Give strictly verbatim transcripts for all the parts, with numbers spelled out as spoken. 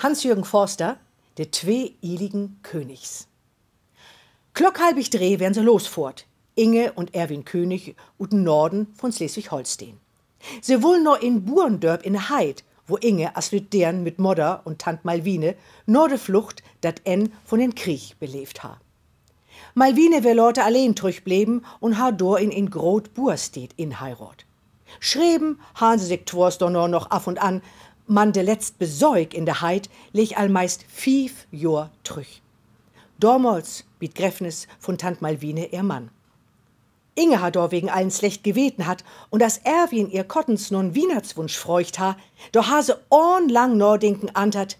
Hans-Jürgen Forster: De twee ieligen Königs. Klock halvig dree weren se losfohrt, Inge un Erwin König, ut den Norden von Sleswig-Holsteen. Se wullen na en Buerndörp in de Heid, wo Inge as lütt Deern mit Mudder un Tant Malwine na de Flucht dat Enn von den Krieg beleevt harr. Malwine weer later alleen trüchbleven un harr dor in en groot Buersteed inheiraadt. Schreven harrn se sik twoors dorna noch af un an, man de letzt Besöök in de Heid leeg al meist fief Johr trüch, damals bi't Gräffnis von Tant Malwine ehr Mann. Inge harr dorwegen al en slecht Geweten hatt, un as Erwin ehr kortens na 'n Wiehnachtswunsch fraagt harr, dor harr se ahn lang Nadenken antert: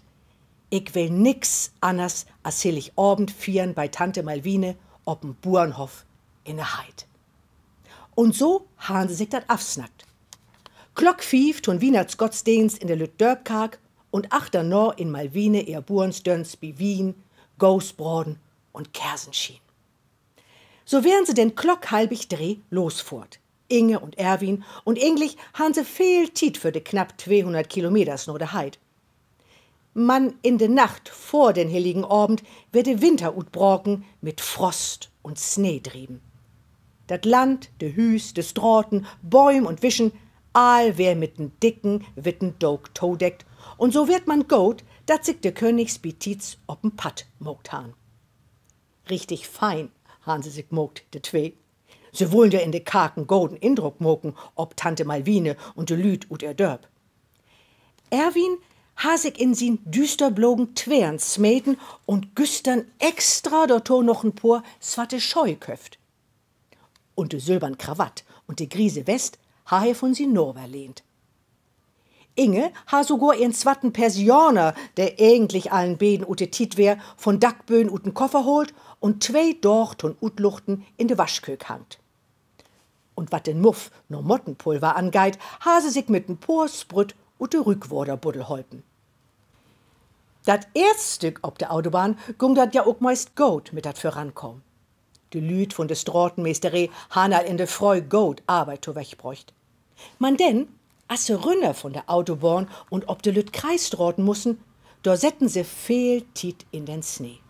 Ik will nix anners as Hilligavend fiern bei Tante Malwine op en Buernhoff in de Heid. Un so harrn se sik dat afsnackt: Klock fief to 'n Wiehnachtsgottsdeenst in de lütt Dörpkark un achterna in Malwine ehr Buernstöns bi Wien, Goosbraden un Kersenschien. So weren se denn Klock halvig dree losfohrt, Inge un Erwin, un egentlich harrn se veel Tiet för de knapp Kilometers na de Heid. Man in de Nacht vör den Hilligen Avend weer de Winter utbraken mit Frost un Sneedrieven. Dat Land, de Hüüs, de Straten, Bööm un Wischen, all weer mit en dicken witten Dook todeckt, un so weer man goot, dat sik de Königs bi Tiets op en Padd maakt harrn. Richtig fein harrn se sik maakt, de twee. Se wullen ja in de Kark en goden Indruck maken op Tante Malwine un de Lüüd ut ehr Dörp. Erwin harr sik in sien düüsterblogen Tweern smeten un güstern extra dorto noch en Poor swatte Schöh köfft. Un de sülvern Krawatt un de griese West harr he von sien Naver lehnt. Inge harr sogor ehren swatten Persianer, de egentlich al en beten ut de Tiet weer, von Dackböhn ut den Koffer haalt un twee Daag to'n Utluchten in de Waschköök hangt. Un wat den Muff na Mottenpulver angeiht, harr se sik mit en Poor Sprütt ut de Rüükwaterbuddel holpen. Dat eerst Stück op de Autobahn gung dat ja ok meist goot mit dat Vörankamen. De Lüüd von de Stratenmeesteree harrn al in de Fröh goot Arbeit toweegbröcht. Man denn, as se rünner von de Autobahn un op de lütt Kreisstraten mussen, dor setten se veel Tiet in den Snee.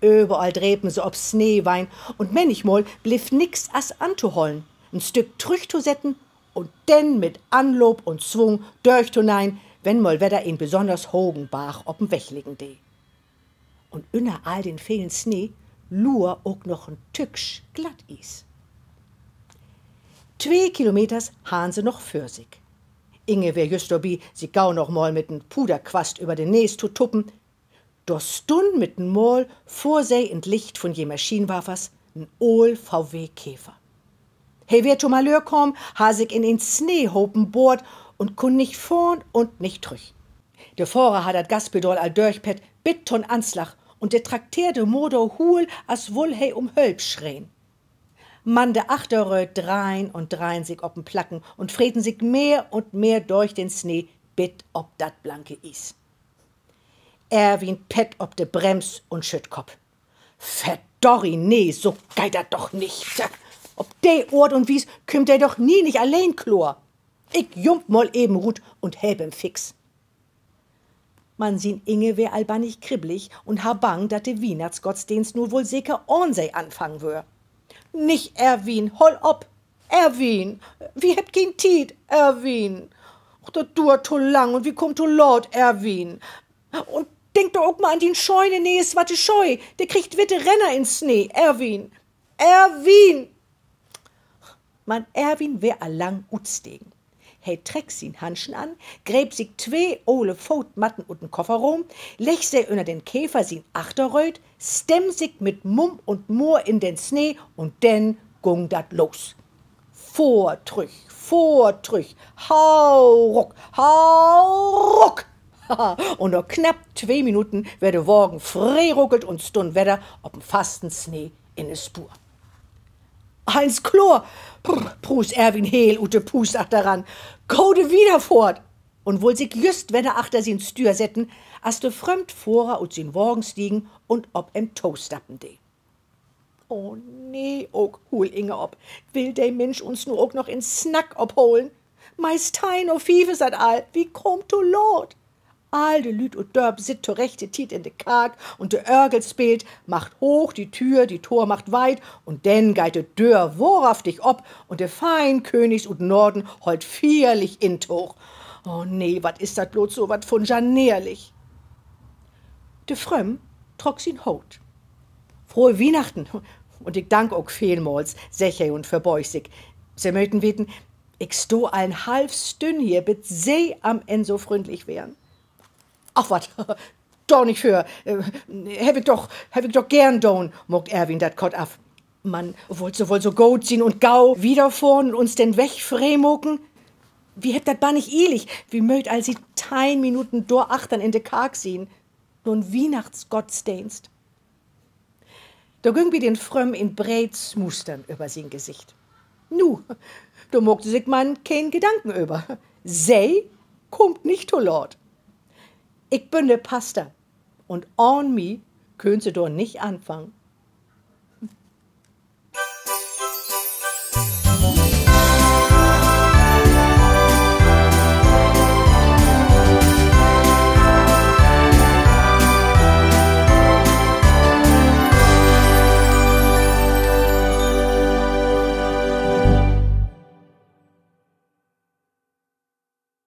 Överall drepen se op Sneewein, un männichmal bleev nix as antohollen, en Stück trüchtosetten un denn mit Anloop un Swung dörchtoneihn, wenn mal wedder en besonners hogen Barg op den Weg liggen dee. Un ünner all den velen Snee luer ok noch en Tücksch Glatties. Twee Kilometers harrn se noch vör sik. Inge weer jüst dorbi, sik gau noch mal mit en Puderquast över de Nees to tuppen. Dor stunn mit en Mal vör se in't Licht von jemehr Schienwarfers en ole V W Käfer. He weer to Malöör kamen, harr sik in en Sneehopen bohrt un kunn nich vörn un nich trüch. De Fohrer harr dat Gaspedal al dörchpett bit to'n Anslag, un de trakteerde Motor huul, as wull he um Hölp schreen. Man de Achterrööd dreihen un dreihen sik op en Placken un freten sik mehr un mehr dörch den Snee bit op dat blanke Ies. Erwin pett op de Brems un schütt Kopp. Verdorri, nee, so geiht dat doch nich. Op de Oort un Wies kümmt de doch nie nich alleen kloor. Ik jump mal even rut un help em fix. Man sien Inge weer al bannig kribbelig un harr Bang, dat de Wiehnachtsgottsdeenst nu woll seker ahn se anfangen wöör. Nich, Erwin, holl op! Erwin, wi hebbt keen Tiet, Erwin! Dat duert to lang un wi kaamt to laat, Erwin! Un denk doch ok mal an dien schöne ne'e swatte Schöh, de kriggt witte Ränner in Snee, Erwin! Erwin! Man Erwin weer al lang utstegen. He treck sien Hanschen an, greep sik twee ole Footmatten ut den Kofferruum, legg se ünner den Käfer sien Achterrööd, stemm sik mit Mumm un Moor in den Snee, un denn gung dat los. Fohr trüch, fohr trüch, hau ruck, hau ruck! Un na knapp twee Minuten weer de Wagen freeruckelt un stunn wedder op en fasten Snee in de Spoor. Allens kloor, pruus Erwin heel ut de Puust achteran. Gode Wiederfohrt! Un wull sik jüst wedder achter sien Stüer setten, as de Frömdfohrer ut sien Wagen stiegen un op em tostappen dee. Oh nee, ok, huul Inge op. Will de Minsch uns nu ok noch in Snack opholen? Meist teihn na fief is dat al, wi kaamt to laat. All de Lüüd ut Dörp sitt to rechte Tied in de Kark un de Örgel speelt: Macht hoch die Tür, die Tor macht weit. Un denn geiht de Döör wohrhaftig op un de fein Königs ut Norden hollt fierlich Intoog. O nee, wat is dat blots so wat vun janeerlich! De Frömm trock sien Hoot. Frohe Wiehnachten, un ik dank ok veelmals, seggt he un verbeug sik. Se möten weten, ik stah al en halv Stünn hier, bit Se an'n Enn so fründlich weren. Ach wat, dor nich för, heff ik doch geern daan, maakt Erwin dat kort af. Man wullt Se woll so goot sien un gau wiederfohren un uns den Weg free maken? Wi hebbt dat bannig ielig. Wi mööt al siet teihn Minuten dor achtern in de Kark sien, to'n Wiehnachtsgottsdeenst. Dor güng bi den Frömmen en breet Smustern över sien Gesicht. Nu, dor maakt Se sik man keen Gedanken över. Se kaamt nich to laat. Ik bün de Paster, un ahn mi köönt Se dor nich anfangen.